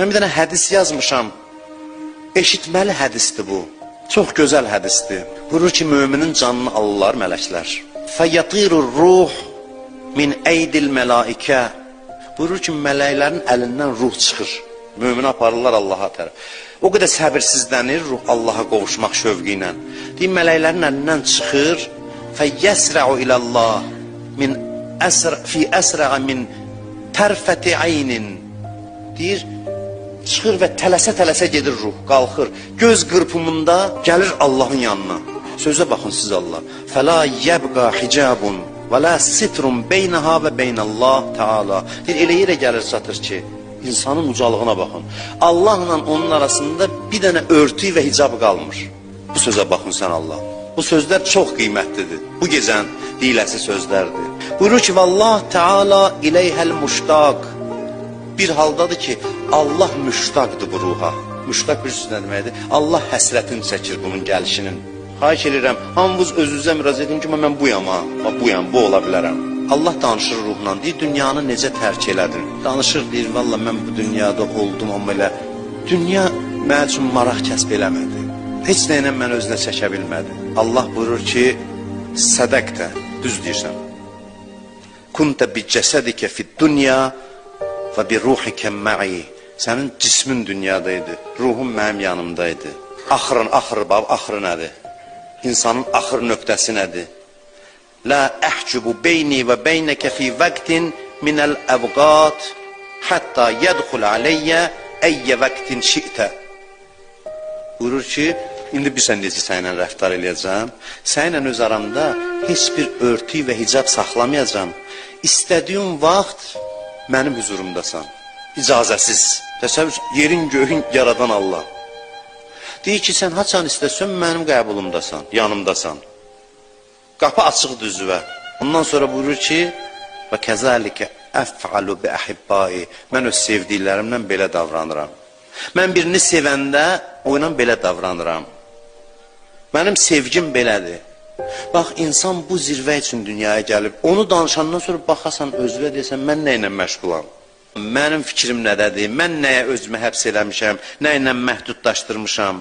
Mən bir dənə hədis yazmışam. Eşitməli hədisdir bu. Çox gözəl hədisdir. Buyurur ki, müminin canını alırlar mələklər. Fəyatirur ruh min eydil mələikə. Buyurur ki, mələklərin əlindən ruh çıxır. Mümini aparırlar Allaha tərəf. O qədər səbirsizlənir ruh Allaha qovuşmaq şövqü ilə. Deyir, mələklərin əlindən çıxır. Fəyəsra'u ilallah min əsr fi əsra'a min tərfəti aynin. Deyir, çıxır və tələsə-tələsə gedir ruh, qalxır. Göz qırpımında gəlir Allahın yanına. Sözə baxın siz Allah. Fəla yəbqa hicabun və la sitrun beynaha və beynəllah Teala. Deyir, elə yerə gəlir çatır ki, insanın ucalığına baxın. Allahla onun arasında bir dənə örtük və hicab qalmır. Bu sözə baxın sən Allah. Bu sözlər çox qiymətlidir. Bu gecənin deyiləsi sözlərdir. Buyurur ki, Vallah Teala ileyhəl müştaq. Bir haldadır ki, Allah müştaqdır bu ruha. Müştaq bilirsiniz nə deməkdir? Allah həsrətini çəkir bunun gəlişinin. Xahiş edirəm, hamınız özünüzə müraciət edin ki, mən buyam ha, bax buyam, bu ola bilərəm. Allah danışır ruhla, deyir, dünyanı necə tərk elədin? Danışır, deyir, valla mən bu dünyada oldum, amma elə dünya mənim üçün maraq kəsb eləmədi. Heç nə ilə mən özünə çəkə bilmədi. Allah buyurur ki, sədəqtə, düz deyirsən. Kuntə bi cəsədikə fid dünya və bi ruhikə ma'i. Sənin cismin dünyada idi, ruhun mənim yanımda idi. Axırın, axırı bab, axırı nədir? İnsanın axır nöqtəsi nədir? La əhcubu beyni və beynəkə fi vəqtin minəl əvqat hətta yədxul aleyyə əyyə vəqtin şi'tə. Buyurur ki, indi bilirsən necə səninlə rəftar eləyəcəm? Səninlə öz aramda heç bir örtük və hicab saxlamayacağam. İstədiyin vaxt mənim hüzurumdasan. İcazəsiz. Təsəvvür, yerin göyün yaradan Allah. Deyir ki, sən haçan istəsən mənim qəbulumdasan, yanımdasan. Qapı açıqdır üzvə. Ondan sonra buyurur ki, və kəzalikə əf'alu bi əhibbai. Mən öz sevdiklərimlə belə davranıram. Mən birini sevəndə o ilə belə davranıram. Mənim sevgim belədir. Bax, insan bu zirvə üçün dünyaya gəlib. Onu danışandan sonra baxasan özünə desən, mən nə ilə məşğulam? Mənim fikrim nədədir? Mən nəyə özümü həbs eləmişəm? Nə ilə məhdudlaşdırmışam?